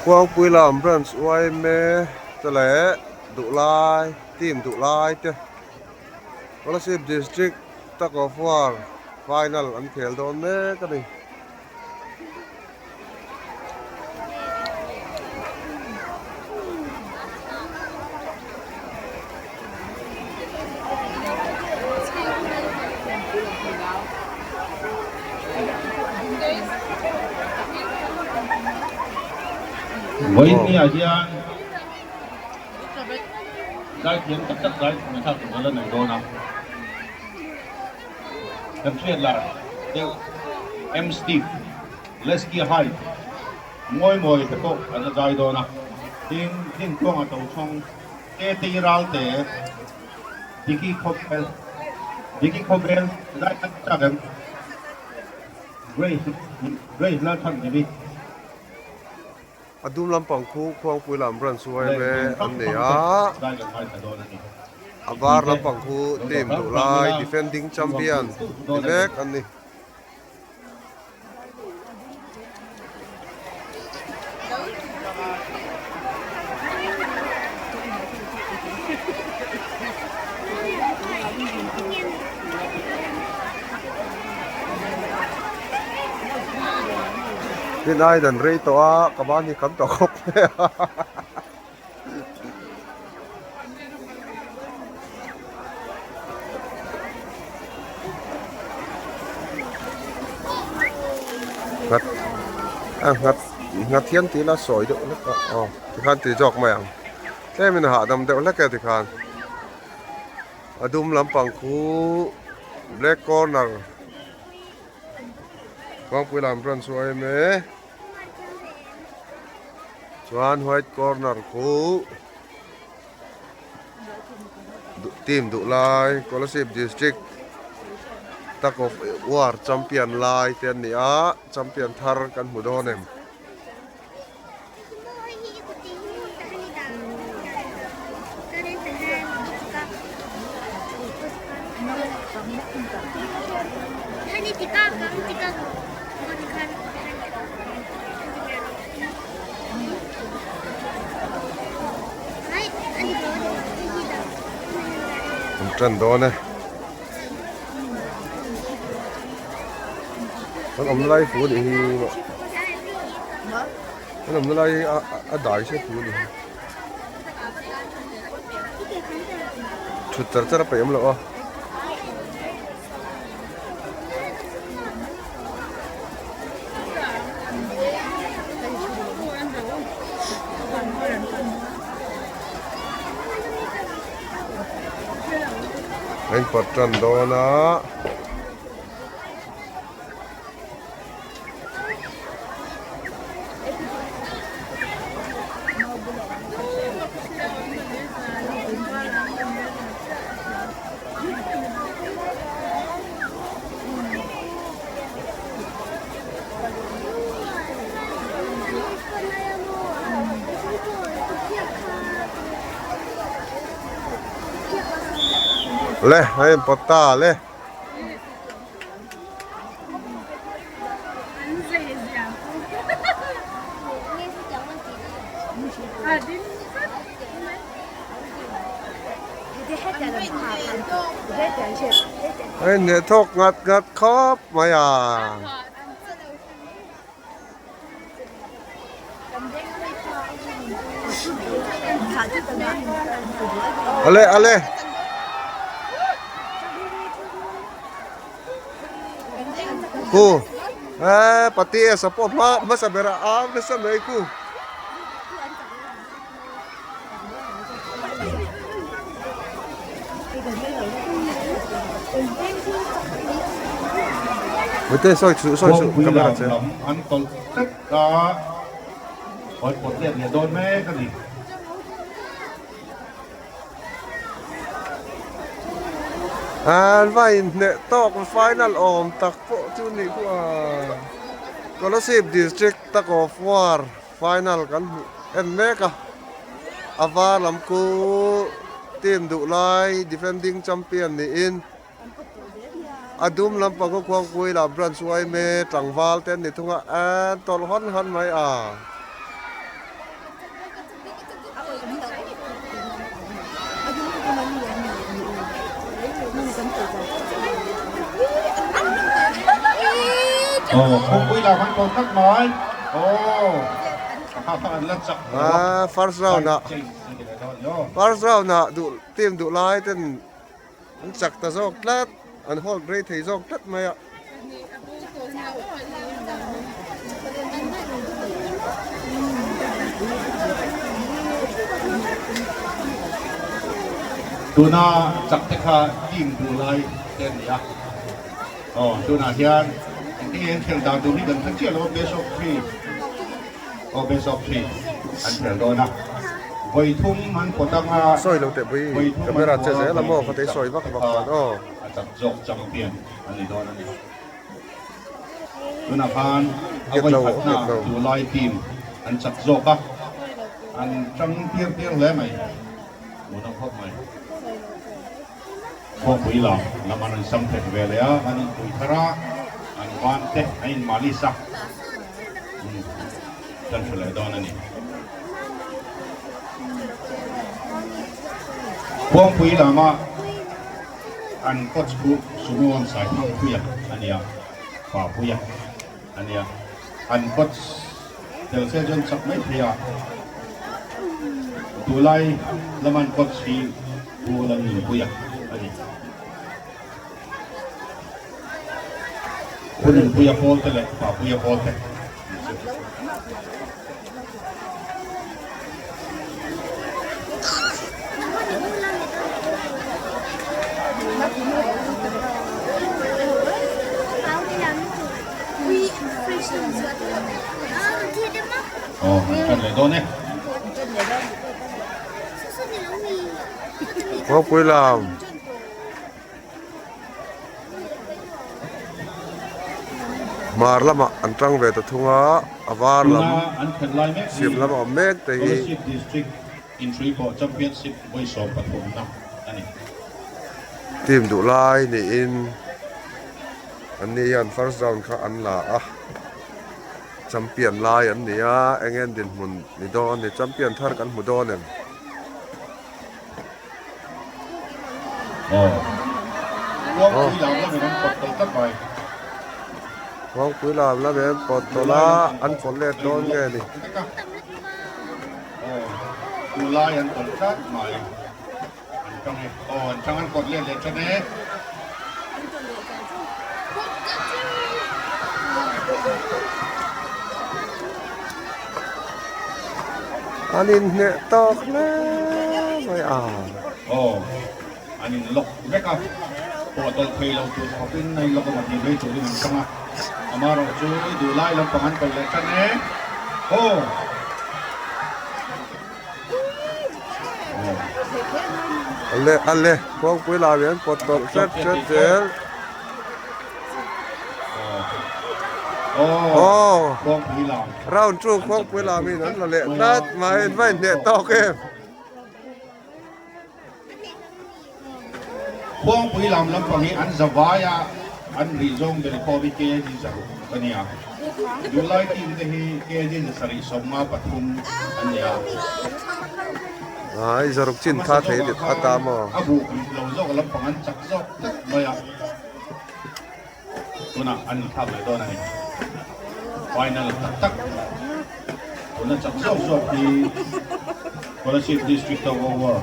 Khuangpui lam branch yma te leh duhlai team duhlai te Kolasib district tug of war final an khel dawn mek a ni. Vawinia hian zaithiam tak tak zai ngaihthlak tur la nei dawn a. Kan hriat lar deuh M Steve, Lesky Hyde, Mawi Mawi te pawh an la zai dawn a. Tin, Hlintluanga Tochhawng, Tetei Ralte, Diki Khawbel, Diki Khawbel zai khat chak em? Grace, Grace Lalthanzimi. A dum lampang khu Khuangpui lam branch yma an nei a, a var lampang khu team duh lai defending champion ni mek an ni. Tin ai dan rei tawh a ka ban hi kham tawh khawp mai a. Nghat a nghat nghat hian tih ila sawi deuh hlek a aw tikhan ti zawk mai ang tlemin a hahdam deuh hlek e tikhan a dum lampang khu black corner kawngpui lam branch chu a awm e. Chuan white corner khu team duh lai Kolasib district tug of war champion lai te an ni a champion thar kan hmu dawn em. An tan dawn e. An awmna lai fu anih hi maw. An awmna lai hi a dai se fu anih hi. Thut char char a peih awm loh a. A inpawt tan dawn a. Le a inpawt ta le. A inhneh thawk ngat ngat khawp mai a. Ale ale. Ku eh pati e support hma hmasa ber a au nasa mai ku. Mate sawi chu sawi chu Kawngpui camera lam che. lam an tawlh hlek a, hawi pawt let leh dawn mek a ni. An va inhneh tawk final awm tak pawh chu nih khu a. Kolasib District Tug of War Final kan hmuh en mek a, a var lam khu team duh lai defending champion niin a dum lampang khaw Khuangpui lah branch yma tlangval te an ni thung a, an tawlh hawn hawn mai a. Aw khawpui lam an tawh tlat mai aw an la chak lo a first round ah first round ah duh team duh lai ten an chak ta zawk tlat an hold rei thei zawk tlat mai a. Tuna chak te kha team duh lai te a ni a, aw tunah hian engtin nge an khel dan tur hi kan hre chiah lo a, best of three aw best of three an khel dawn a, vawi thum an pawt ang a, Sawi lo teh pui vawi thum an camera che pawh a, zel a vawi maw ka hnih tei chak sawi vak te vak kha chuan aw. a chak zawk champion a ni dawn a ni. Tunah khan a Nghet lo, vawikhatna nghet lo. Tulai team an chak zawk a, an tang tir tir hle mai, hmuhnawm khawp mai. Khawpui lam lam an rawn sam thek ve leh a, an inpui thar a, an van te an inmalis a, kan hre leh dawn a ni. Khuangpui lama An coach khu Sumo Saithangpuia a nia, Papuia a nia. An coach tel se chuan chak mai thei a, tunlai lama an coach hi Pu Lalnunpuia a ni. Pu Nunpuia pawl te leh Papuia pawl te an chu. Aw an tan leh dawn e. Kawngpui lam. Hmar lamah an tang ve ta thung a, a var lam chhim lam a awm mek te hi. Team duh lai niin an ni hian first round kha an la a, champion lai an ni a, eng nge an dinhmun ni dawn ni, champion thar kan hmu dawn em? Kawngpui lam lam in an pawt tawlh a, an pawt let dawn nge ni. An inhneh tawk hle mai a. Aw, an in lock vek a, pawh tawlh thei lo tur khawpin a in lock a tih mai turin an chang a, amaherawh chu duhlai lampang an tawlh leh tan e. Aw. Ale ale kawngpui lam hian pawt tawlh hret hret zel. Aw round two kawngpui lam in an la leh tlat mai an va inhneh tawk em. Khuangpui lam lampang hi an zavai a, an rih zawng ber khawm hi kg zaruk a nia. Duhlai team te hi kg 753 an nia. Ai zaruk chin kha thei dit a ta maw? A buh rih lo zawk lampang an chak zawk tlat mai a. Tunah an inthlak leh dawn a ni. Final tak tak tuna chak zawk zawk hi Kolasib District of Over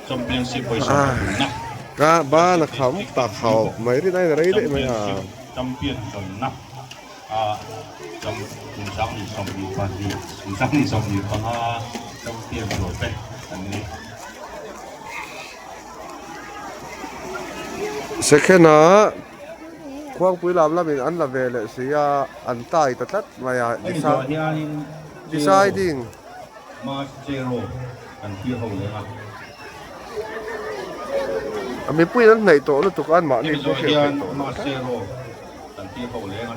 Championship pawisa pathumna. Ka ban a kham tak hau mai rin ain rei daih mai a. Champion zawnna a cham kum 2022 kum 2025 champion tur te an ni. Second ah khuangpui lam lamin an la ve leh si a, an tai ta tlat mai a, deciding. A mipuiin an hnaih tawh lutuk a, anmahni pawh hriat theih tawh loh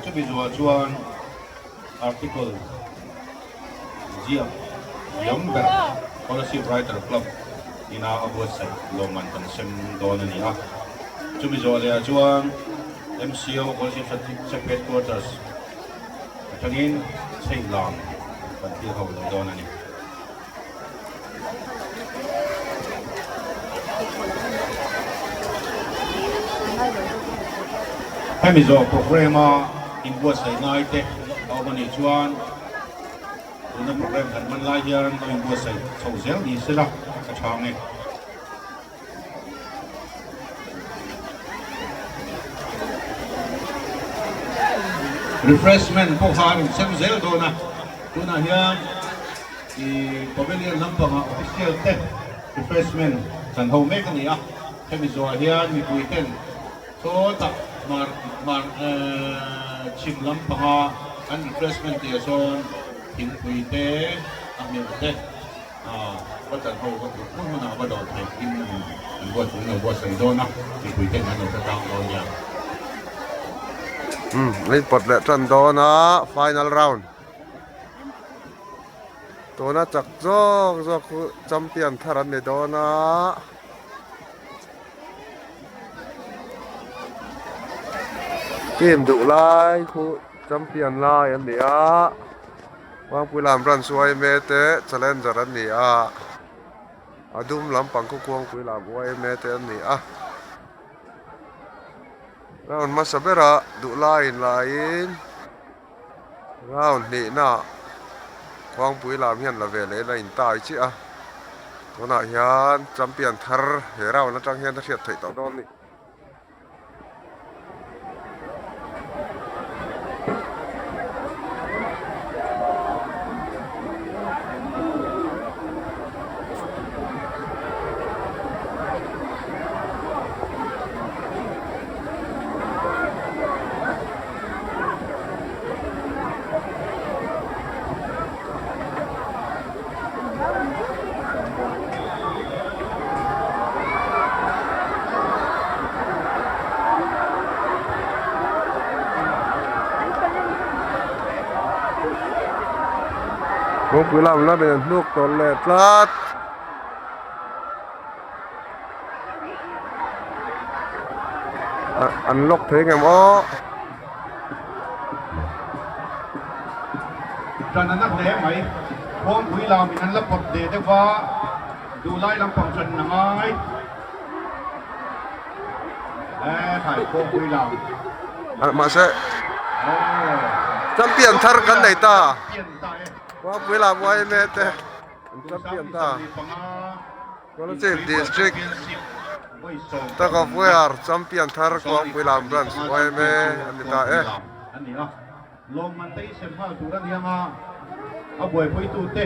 tlat. Ziak thiam ber Scholarship Writer Club ina a buatsaih lawmman kan sem dawn a ni a. Chumi zawh leh ah chuan MCO Scholarship Certificate Headquarters atangin chheihlam kan thlir ho leh dawn a ni. Hemi zawh programme a inbuatsaih ngai te a awm a nih chuan tuna programme kan hman lai hian lo inbuatsaih chho zel ni sela ka chhang e. Refreshment pawh kha a rawn sem zel dawn a, tunah hian ih pavilion lampangah official te refreshment chan ho mek a ni a, hemi zawhah hian mipui ten sawtah hmar hmar ehh chhim lampanga an refreshment tih ah sawn thingpui te a hmel te. Va chan ho va duh hmun hmunah va dawr theih in an buatsaih an lo buatsaih dawn a, mipui ten an lo hre tlang dawn nia. Umm an inpawt leh tan dawn a final round tuna chak zawk zawk chu champion thar an ni dawn a. Team duh lai khu champion lai an ni a. Vangpui lam branch yma te challenger an ni a, a dum lampang khu Kuangpui lam yma te an ni a. Round hmasa berah duh laiin laiin round hnihnaah Kuangpui lam hian la ve leh in a intai chiah a, tunah hian champion thar he round atang hian a hriat theih tawh dawn a ni. Kawngpui lam lamin an hnuk tawlh leh tlat. An lock thei ngem aw. Ṭan a na hle mai. Kawngpui lamin an la pawt ve deuh va. Duhlai lampang ṭan a ngai. E khai kawngpui lam. Mahse champion thar kan nei ta. Kawngpui lam yma te an champion ta. Kolasib District Tug of War champion thar Kawngpui lam branch yma an ni ta e. Lawmman te i sem nghal tur a ni anga a buaipuitute